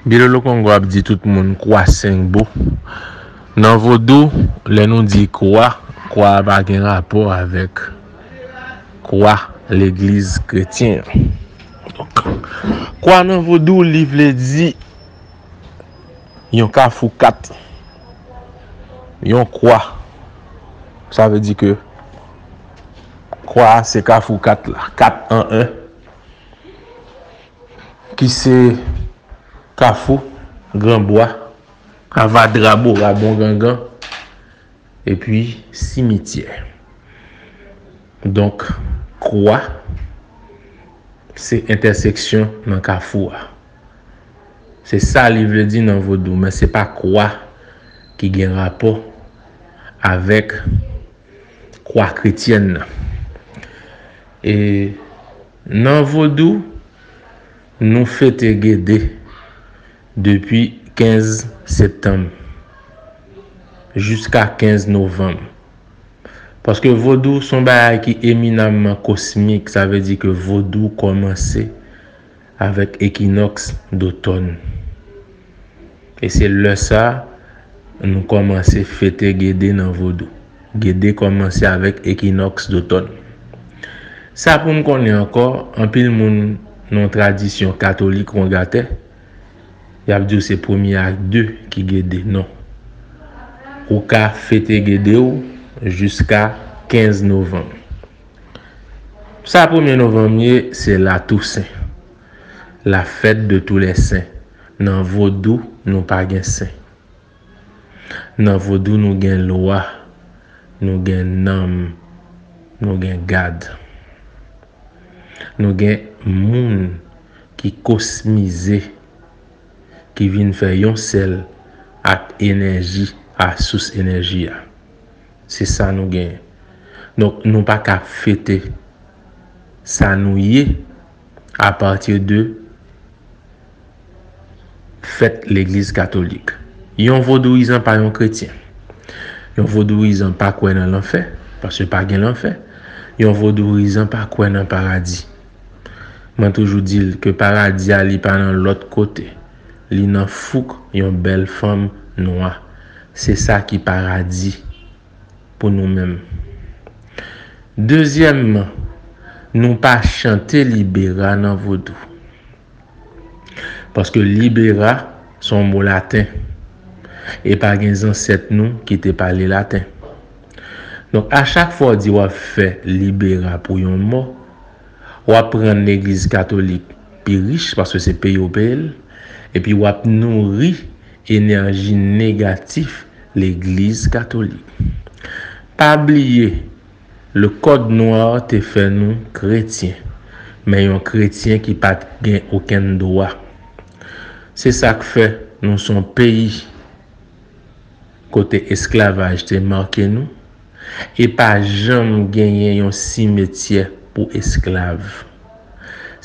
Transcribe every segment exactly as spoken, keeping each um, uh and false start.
Bilolo Kongo ap di tout moun kwa senk bo. Nan vodou, lè nou di kwa, kwa a pa gen rapò avèk kwa legliz kretyen an. Donk, kwa nan vodou, li vle di yon kafou kat, yon kwa. Sa vle di ke kwa a se kafou kat la, kat an en, ki se Kafou, Granbwa, Avadra, Bora, Bongangan, epi simityè. Donk, kwa, se entèseksyon nan kafou a. Se sa li vle di nan vodou, men se pa kwa ki gen rapò avèk kwa kretyèn nan. E nan vodou, nou fete Gede depi kenz septanm jiska kenz novanm. Paske vodou se yon bagay ki eminamman kosmik, sa vle di ke vodou kòmanse avèk ekinòks dotòn. E se lè sa a, nou kòmanse fete Gede nan vodou. Gede kòmanse avèk ekinòks dotòn. Sa pou n konnen ankò, anpil moun nan yon tradisyon katolik wongatè, y ap di w se premye ak de ki Gede. Non. Ou ka fete Gede w jiska kenz novanm. Sa premye novanm ye, se la Toussaint, la fête de tous les saints. Nan vodou, nou pa gen sen. Nan vodou, nou gen lwa, nou gen nanm, nou gen gad. Nou gen moun ki kosmize, ki vin fè yon sèl ak enèji a, sous enèji a. Se sa nou genyen. Donk, nou pa ka fete sa nou ye apati de fèt legliz katolik. Yon vodouyizan pa yon kretyen. Yon vodouyizan pa kwè nan lanfè, paske pa gen lanfè. Yon vodouyizan pa kwè nan paradi. Mwen toujou di l ke paradi a, li pa nan lòt kote. Li nan fouk yon bèl fanm nwa. Se sa ki paradi pou nou menm. Dezyèmman, nou pa chante Libera nan vodou. Paske Libera se yon mo laten. E pa gen zansèt nou ki te pale laten. Donk, a chak fwa w di w ap fè Libera pou yon mò, w ap rann legliz katolik pi rich, paske se peye w peye l, epi w ap nouri enèji negatif legliz katolik. Pa bliye, le Code Noir te fè nou kretyen, men yon kretyen ki pa t gen okenn dwa. Se sa k fè nou se yon peyi kote esklavaj te make nou, e pa janm genyen yon simetyè pou esklav.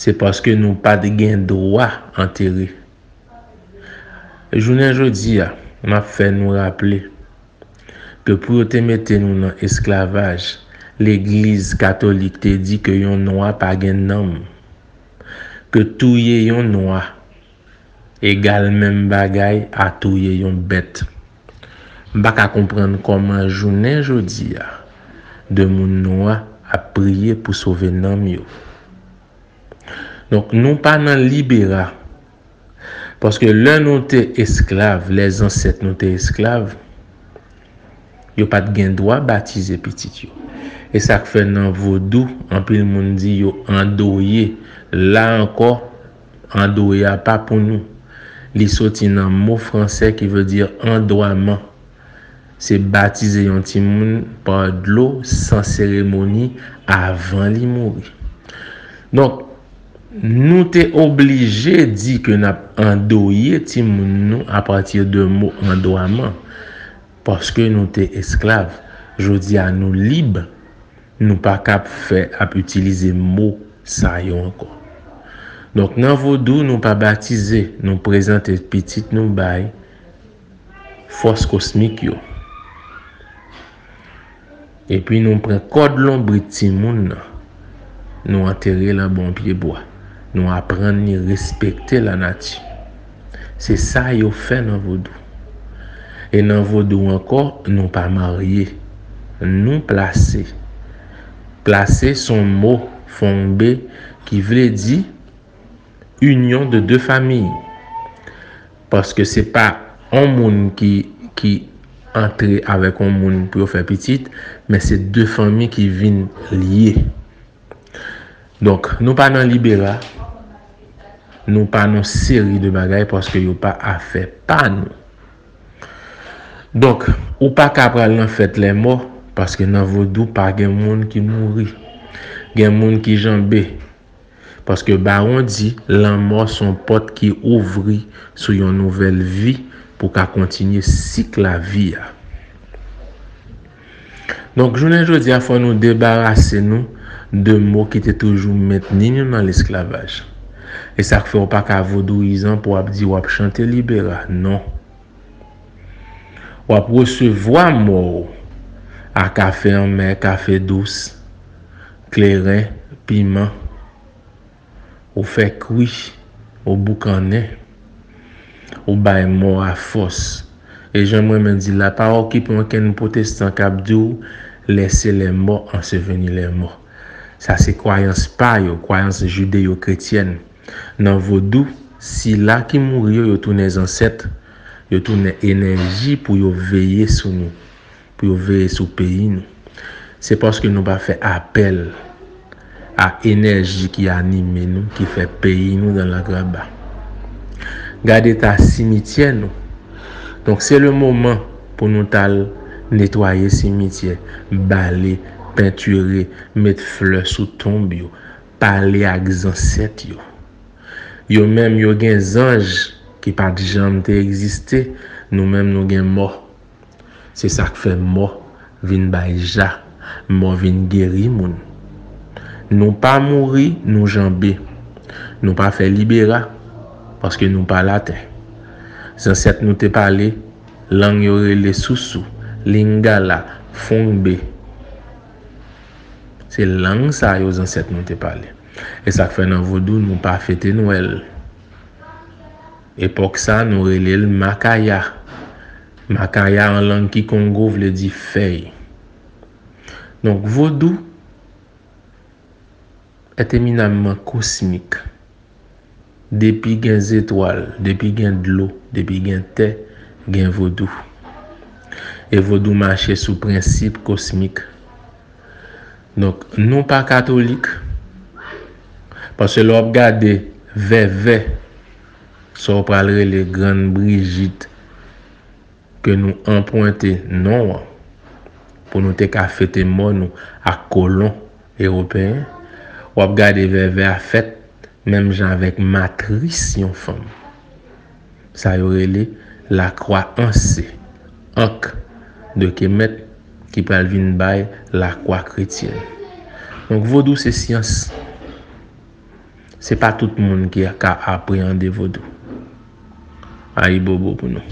Se paske nou pa t gen dwa antere. Jounen jodi a, m ap fè nou raple ke pou yo te mete nou nan esklavaj, legliz katolik te di ke yon nwa pa gen nanm, ke touye yon nwa egal menm bagay a touye yon bèt. M pa ka konprann kòman jounen jodi a, de moun nwa ap priye pou sove nanm yo. Donk, nou pa nan Libera. Paske lè nou te esklav, lè zansèt nou te esklav, yo pa t gen dwa batize pitit yo. E sa k fè nan vodou, anpil moun di yo andoye. La ankò, andoye a pa pou nou. Li soti nan mo fransè ki vle di andwaman. Se batize yon timoun pa dlo san seremoni avan li mouri. Donk, nou te oblije di ke n ap andoye timoun nou apati de mo andwaman, paske nou te esklav. Jodi a, nou lib, nou pa ka ap fè, ap itilize mo sa yo ankò. Donk, nan vodou, nou pa batize, nou prezante pitit nou bay fòs kosmik yo. Epi nou pran kòd lonbrit timoun nan, nou antere l anba yon pye bwa. Nou aprann li respekte lanati. Se sa yo fè nan vodou. E nan vodou ankò, nou pa marye. Nou plase. Plase se yon mo fongbe ki vle di union de deux familles. Paske se pa yon moun ki, ki antre avèk yon moun pou yo fè pitit, men se de fanmi ki vin lye. Donk, nou pa nan libera, nou pa nan seri de bagay paske yo pa afè pa nou. Donk, ou pa ka pral nan fèt lè mò, paske nan vodou pa gen moun ki mouri. Gen moun ki janbe. Paske Bawon di, lanmò se yon pòt ki ouvri sou yon nouvèl vi pou ka kontinye sik lavi a. Donk, jounen jodi a, fò nou debarase nou de mo ki te toujou mentni nou nan lesklavaj. E sa k fè w pa ka vodouyizan pou w ap di w ap chante libera. Non. W ap resevwa mò w a kafe anmè, kafe dous, kleren, piman. Ou fè kwi, ou boukannen, ou bay mò a fòs. E jan m renmen di l la, pa okipe okenn pwotestan k ap di w, lèse lè mò anseveni lè mò. Sa se kwayans pa yo, kwayans jideyo-kretyèn. Nan vodou, sila ki mouri yo, yo tounen zansèt, yo tounen enèji pou yo veye sou nou, pou yo veye sou peyi nou. Se paske nou pa fè apèl a enèji ki anime nou, ki fè peyi nou dan lagraba. Gade eta simityè nou. Donk, se le moman pou nou t al netwaye simityè, bale, pentire, met flè sou tonb yo, pale ak zansèt yo. Yo menm, yo gen zanj ki pa t janm te egziste, nou menm, nou gen mò. Se sa k fè mò vin bay ja, mò vin geri moun. Nou pa mouri, nou janbe. Nou pa fè libera, paske nou pa latè. Zansèt nou te pale, lang yo rele sousou, lingala, fongbe. Se lang sa yo zansèt nou te pale. E sa k fè nan vodou, nou pa fete Nwèl. Epòk sa, nou rele l makaya. Makaya an lang kikongo vle di fèy. Donk, vodou est éminemment cosmique. Depi gen zetwal, depi gen dlo, depi gen tè, gen vodou. E vodou mache sou prensip kosmik. Donk, nou pa katolik. Paske lè w ap gade vèvè, sa w pral rele Grann Brijit, ke nou anpwente non an, pou nou te ka fete mò nou ak kolon ewopeyen, w ap gade vèvè a fèt menm jan avèk matris yon fanm. Sa yo rele lakwa anse, ank de Kemet, ki pral vin bay lakwa kretyèn. Donk, vodou se syans. Se pa tout moun ki ka apreyande vodou. Ayibobo pou nou.